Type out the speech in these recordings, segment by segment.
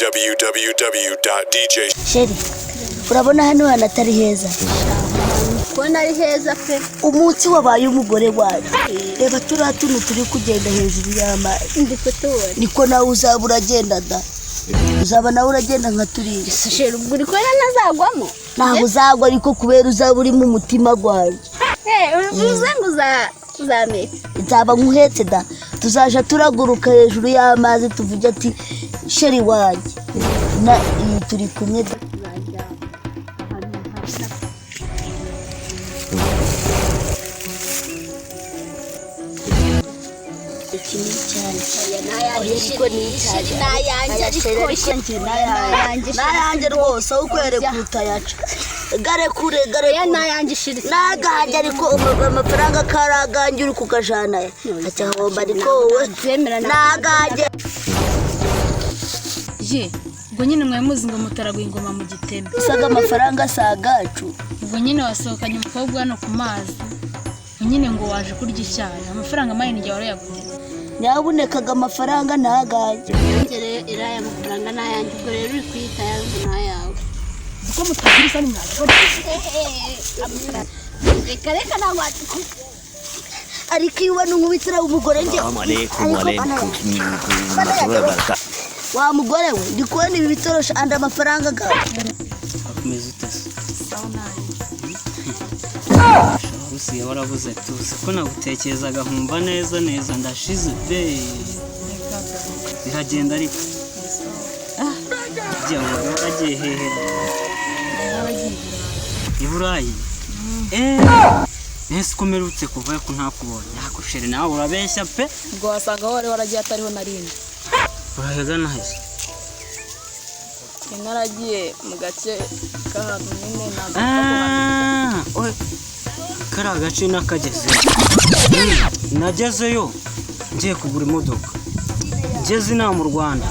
www.dj Chérie, urabona hano hantu atari heza? Kubona ari heza pe. Umunsi wabaye umugore wacu, reba turiya tuntu turi kugenda hejuru y'amazi. Ndi kutubona. Niko nawe uzaba uragenda da, uzaba nawe uragenda nka turiya. Chérie, ubwo uri kubona ntazagwamo? Ntabwo uzagwa, ariko kubera uzaba uri mu mutima gwanjye. Uze ngo uzameka. Nzaba nkuhetse da, tuzaja turaguruka hejuru y'amazi, tuvuge ati chérie wanjye na iyi turi kumwe da. Tuzajya ahantu hasa. Iki ni icyanjye. Aya ni ayanjye. Ariko ni icyanjye. Ni ayanjye. Aya ariko chérie, ni ayanjye, ni ayanjye rwose, aho ukwereka utayaca, garekure. Aya ni Garekure. ayanjye, chérie. Ni aganjye, ariko amafaranga kari aganjye, uri kugajana aya acyahomba, ariko wowe Nabyemera. ni aganjye. Ye, ubwo nyine mwari muzi ngo mutaraguye ingoma mu giteme. Usaga amafaranga si agacu. Ubwo nyine wasohokanye umukobwa hano ku mazi, ubwo nyine ngo waje kurya icyayi, amafaranga manini igihe warayaguteze. Nyabunekaga, amafaranga ni aganjye. Nanjye rero iriya mafaranga ni ayanjye, ubwo rero uri kuyita ayanjye, ni ayawe. Uko mutagira isoni mwabibona. Reka reka, ntabwo Ariko iyo ubona unkubitira umugore njye. السلام عليكم ورحمة الله وبركاته. Wa mugore we, ndi kubona ibi bitorosho andi amafaranga gawe. Umeze ute se? Usigaye warabuze tuzi ko nagutekerezaga nkumva neza neza ndashize pe. Biragenda ariko. Kugira ngo agiye hehe? I Burayi. Nese ko mperutse kuvayo ko ntakubonye? Nako chérie, nawe urabeshya pe. Ubwo wasanga aho wari waragiye atariho narindi. Urahagana he? Naragiye mu gace k'ahantu nyine ntabwo mpfa kuhamenya. Ah, oe, kariya gace nakageze, nagezeyo ngiye kugura imodoka, ngeze inaha mu Rwanda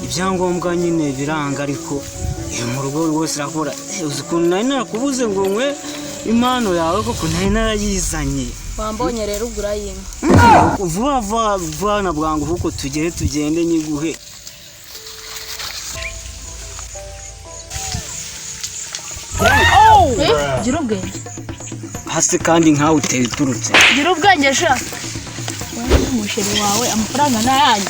ibyangombwa nyine biranga, ariko iyo mu rugo rwose irakora. Uzi ukuntu nari narakubuze ngo nkwe impano yawe, koko nari narayizanye. Wambonye rero, ubwo urayimpa. Vuba vuba vuba na bwangu, kuko tugere tugende nyiguhe. Gira ubwenge. Hasi kandi nkawe uteye uturutse. Gira ubwenge sha, wowe n'umuchérie wawe, amafaranga ni ayanyu.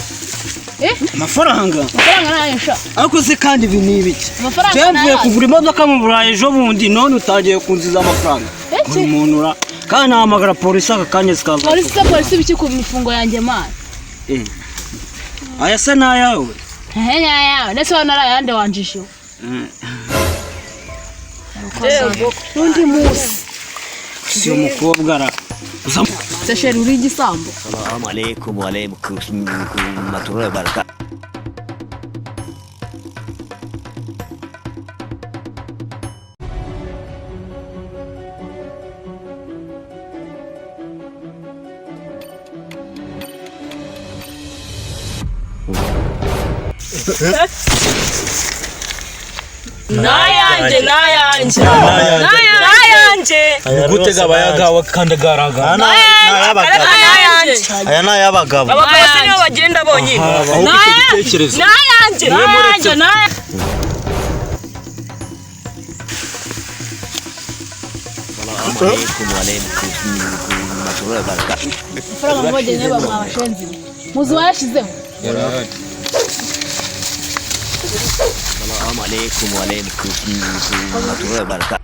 Amafaranga? Amafaranga ni ayanyu sha. Ariko se kandi ibi ni ibiki? Amafaranga Njyewe ni mvuye ayanyu. kugura imodoka mu Burayi ejo bundi, none utangiye kunziza amafaranga. Iki? Buri muntu ura kandi nahamagara polisi aka kanya zikaza. Polisi se, polisi ibiki ku mifungo yanjye, mana? Eh. Aya se ni ayawe? Ehe, ni ayawe, ndetse wowe nari ayandi wanjishiwe. N'undi munsi. Si umukobwa ara uza. Se chérie, uri igisambo. السلام عليكم ورحمة الله وبركاته. Nayanjye, nayanjye, nayanjye. Gute gabayagawe kandi agaragara? Nayanjye. Aya ni ay'abagabo. Abagabo se nibo bagenda bonyine? Ahubwo icyo gitekerezo. Nayanjye, nayanjye, nayanjye. السلام عليكم ورحمة الله وبركاته. Amafaranga mubagene bamwabashenzi muzi wayashyizeho. السلام عليكم ورحمة الله وبركاته.